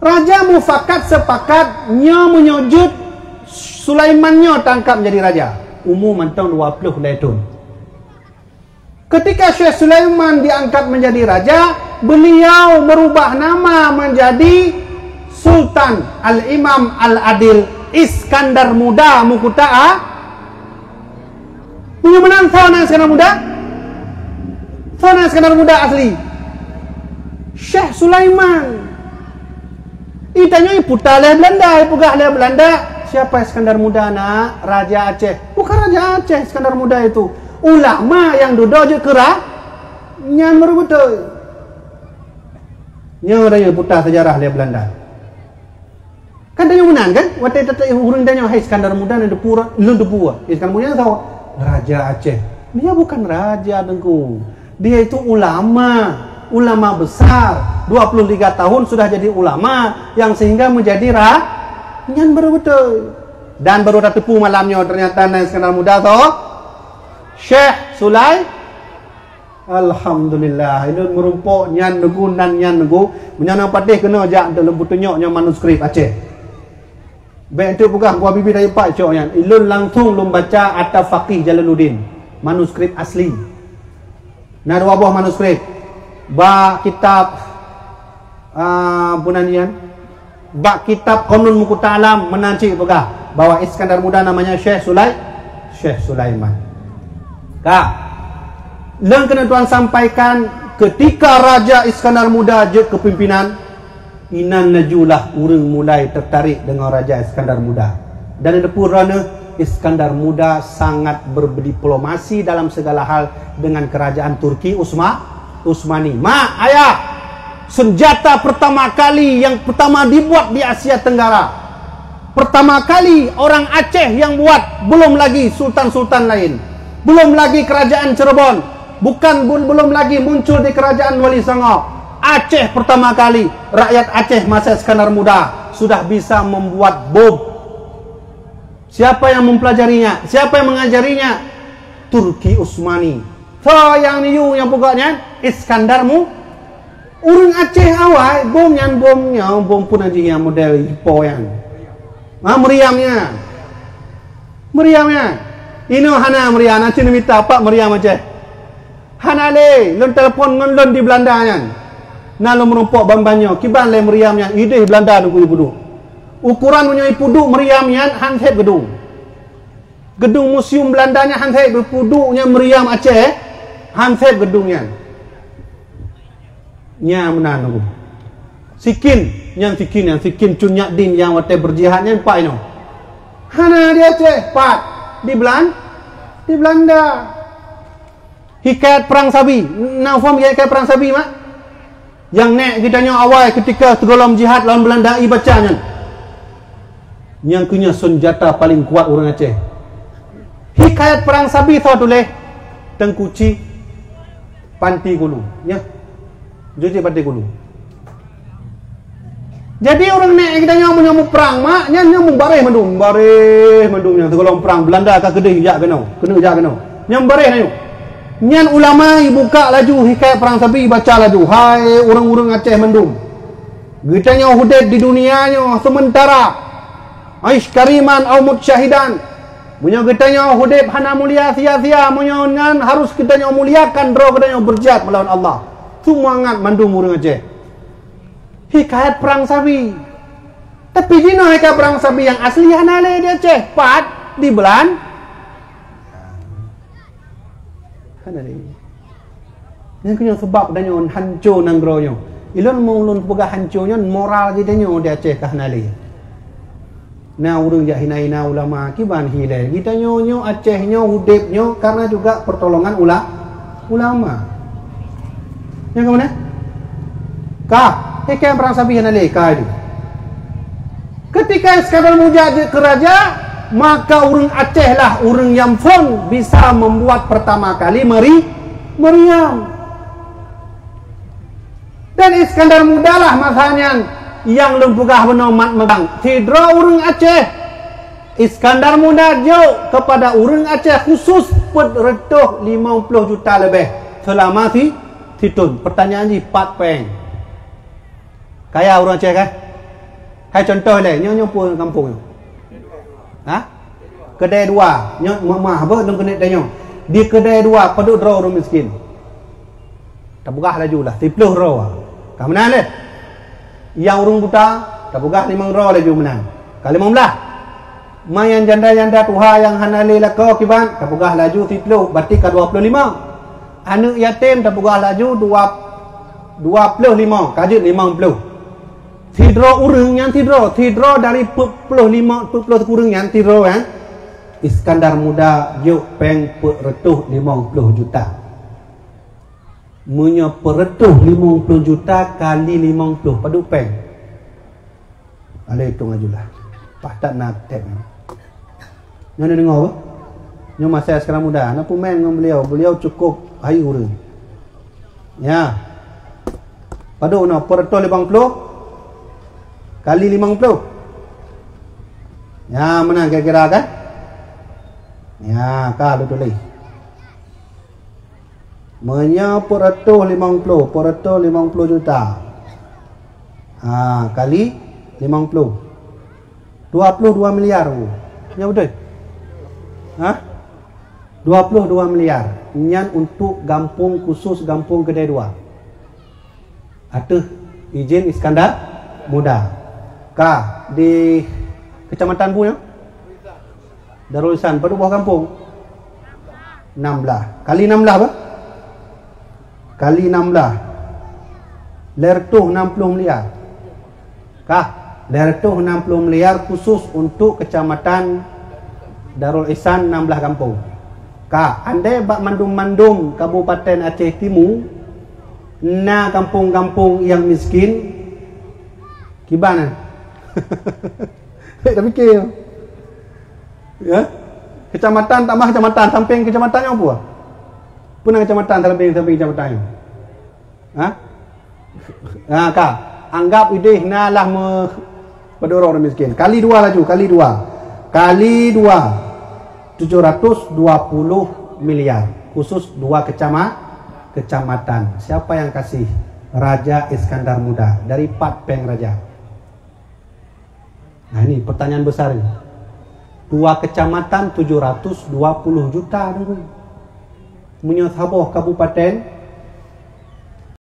Raja mufakat sepakat nyoe meunyoe jeuet Sulaiman nyoe tangkap menjadi raja. Umu mantong dua ploh lhée thon. Ketika Syekh Sulaiman diangkat menjadi raja, beliau merubah nama menjadi Sultan Al-Imam Al-Adil Iskandar Muda Mukuta. Meunyoe meunan, soe nan Iskandar Muda? Soe nan Iskandar Muda asli? Syekh Sulaiman. Itanyoe iputa lé Belanda, ipeugah lé Belanda, "Siapa Iskandar Muda, nak? Raja Aceh." Bukan raja Aceh Iskandar Muda itu. Ulama nyang dudoe jeuet keu ra-, nyan baru beutôi. Nyoe rayeuk puta sejarah lé Belanda. Kan tanyoe meunan kan? Watée tata ureuëng tanyoe, "Hai Iskandar Muda, na teupeue, lôn teupeue." Iskandar Muda nyan soe? Raja Aceh. Dia bukan raja, Teungku. Dia itu ulama. Ulama besar, dua puluh tiga tahun sudah jadi ulama, yang sehingga menjadi ra-, nyan baru betul. Dan baru tateupeue malam nyoe, ternyata na Iskandar Muda tho, Syekh Sulai-, Alhamdulillah, ilôn meurumpok nyan nugu, nan nyan nugu. Meunyoe na patéh keunoe jak, lôn peutunyok nyoe manuskrip Aceh. Bék enteuk peugah gua bibi dari pat cok nyan. Ilôn langsung lôn baca ata Faqih Jalaluddin, manuskrip asli. Na dua boh manuskrip. Bak kitab, ah, bunan nyan. Bak kitab Qanun Muqta Alam meunan cit peugah bahwa Iskandar Muda namanya Syekh Sulai-, Syekh Sulaiman. Ka. Lôn keuneuk tuan sampaikan, ketika Raja Iskandar Muda jeuet keu pimpinan, inan lajulah ureuëng mulai tertarik dengan Raja Iskandar Muda. Dan di pura nyoe, Iskandar Muda sangat berdiplomasi dalam segala hal dengan kerajaan Turki Usma-, Utsmani. Mak, ayah, senjata pertama kali yang pertama dibuat di Asia Tenggara. Pertama kali orang Aceh yang buat, belum lagi sultan-sultan lain. Belum lagi kerajaan Cirebon. Bukan bun-, belum lagi muncul di kerajaan Wali Songo. Aceh pertama kali, rakyat Aceh masa Iskandar Muda sudah bisa membuat bom. Siapa yang mempelajarinya? Siapa yang mengajarinya? Turki Utsmani. Soe nyang neuyue nyang peugah nyan? Iskandar Mu-, ureuëng Aceh awai, bom nyan, bom nyoe, bom pun aji nyang model ipo nyan. Ha, meriam nyan. Meriam nyan. Inoe hana meriam, nanti neumita pat meriam Aceh. Hana lé, lôn telepon ngon lôn di Belanda nyan. Na lôn meurumpok ban-ban nyoe, kiban lé meriam nyan, idéh Belanda nunggu ibudu. Ukuran meunyoe ipuduek meriam nyan han sép geudong. Geudong museum Belanda nyan han sép ipuduek nyan meriam Aceh, han sép geudong nyan. Nyan meunan nunggu. Sikin, nyan sikin, nyan sikin Cut Nyak Dhien nyang watée beurjihad nyan pat inoe. Hana di Aceh, pat di Belan-, di Belanda. Hikayat Perang Sabi. Na phom hikayat Perang Sabi, mak? Nyang nék geutanyoe awai ketika sigohlom jihad lawan Belanda ibaca nyan. Nyang keu nyan senjata paleng kuat ureuëng Aceh. Hikayat Perang Sabi soe tuléh? Teungku Ci Panti Kulu. Nya. Ju Ci Panti Kulu. Jadi ureuëng nék geutanyoe meunyoe muprang, mak, nyan nyoe mubareh mandum, mubareh mandum nyan sigohlom prang Belanda ka keudeh jak keunoe, keuneuk jak keunoe. Nyan mubareh na nyoe. Nyan ulama ibuka laju hikayat Perang Sabi, ibaca laju, hai ureuëng-ureuëng Aceh mandum. Geutanyoe udeb di dunia nyoe sementara. Aish kariman au mut syahidan. Meunyoe geutanyoe udeb hana mulia sia-sia, meunyoe nyan harus geutanyoe muliakan droe geutanyoe beurjihad meulawan Allah. Seumangat mandum ureuëng Aceh. Hikayat Perang Sabi. Tapi jinoe hikayat Perang Sabi nyang asli hana lé di Aceh, pat di Belan-, hana lé. Nyang keuh nyoe sabab geutanyoe hanco nanggroe nyoe. Ilôn meungon lôn peugah hanco nyoe moral geutanyoe di Aceh ka hana lé. Na ureuëng jak hina-hina ulama, kiban hilée. Geutanyoe nyoe Aceh nyoe udeb nyoe karena juga pertolongan ula-, ulama. Nyang keuh meunan? Ka, hikayat Perang Sabi hana lé ka itu. Ketika Iskandar Muda jeuet keu raja, maka ureuëng Aceh lah ureuëng nyang phon bisa membuat pertama kali meri-, meriam. Dan Iskandar Muda lah masa nyan nyang lôn peugah bunoe mat meubang. Sidroe ureuëng Aceh, Iskandar Muda jok kepada ureuëng Aceh khusus peuet reutôh limong ploh juta leubeh selama si-, sithon. Pertanyaan jih, pat péng? Kaya ureuëng Aceh kan? Hai contoh lé, nyoe, nyoe peue gampông nyoe? Ha? Keudè dua. Nyoe ma-, ma-, haba lôn keuneuk tanyong. Di keudè dua, padub droe ureuëng miskin? Tapeugah laju lah, siploh droe. Ka meunan lé. Nyang ureuëng buta, tapeugah limong droe laju meunan. Ka limong blaih. Ma nyang janda-janda tuha nyang hana lé lakoe kiban, tapeugah laju siploh, berarti ka dua ploh lima. Aneuëk yatim tapeugah laju dua, dua ploh lima, ka jeuet limong ploh. Sidroe ureuëng nyan sidroe, sidroe dari peuet ploh lima, peuet ploh sikureueng nyan sidroe, eh. Iskandar Muda jok péng peuet reutôh limong ploh juta. Meunyoe peuet reutôh limong ploh juta kali limong ploh, padub péng? Alé itong ajulah. Paih that na tép nyoe. Nyoe neudeungoe bah? Nyoe masa Iskandar Muda, na peumain ngon beliau. Beliau cukup hai ureuëng. Ya. Padub na, empat ratus limong puluh kali limong puluh. Ya, meunan kira-kira kan? Ya, ka lôn tuléh. Meunyoe empat ratus limong puluh, empat ratus limong puluh juta. Ha, kali limong puluh. Dua puluh dua miliar. Nyan beutôi? Ha? Dua puluh dua miliar. Nyan untuk gampông khusus, gampông Keudai dua. Ateueh izin Iskandar Muda. Ka di kecamatan bu nyoe? Darul Ihsan, padub boh gampông? Enam belas. Kali enam belas bah? Kali enam belas. Lhèe reutôh enam puluh miliar. Ka, lhèe reutôh enam puluh miliar khusus untuk kecamatan Darul Ihsan enam belas gampông. Ka, andai bak mandum-mandum Kabupaten Aceh Timu na gampông-gampông nyang miskin, kiban? Hei, tapike. Ya. Kecamatan tamah kecamatan, sampéng kecamatan nyang peue? Peue na kecamatan sampéng, sampéng kecamatan nyoe? Ha? Ha, ka. Anggap idéh na lah me-, padub droe ureueng miskin. Kali dua laju, kali dua. Kali dua. Tujuh ratus dua puluh miliar. Khusus dua kecama-, kecamatan. Siapa yang kasih? Raja Iskandar Muda. Dari pat péng raja? Nah, ini pertanyaan besar ini. Dua kecamatan tujuh ratus dua puluh juta dulu. Meunyoe saboh kabupaten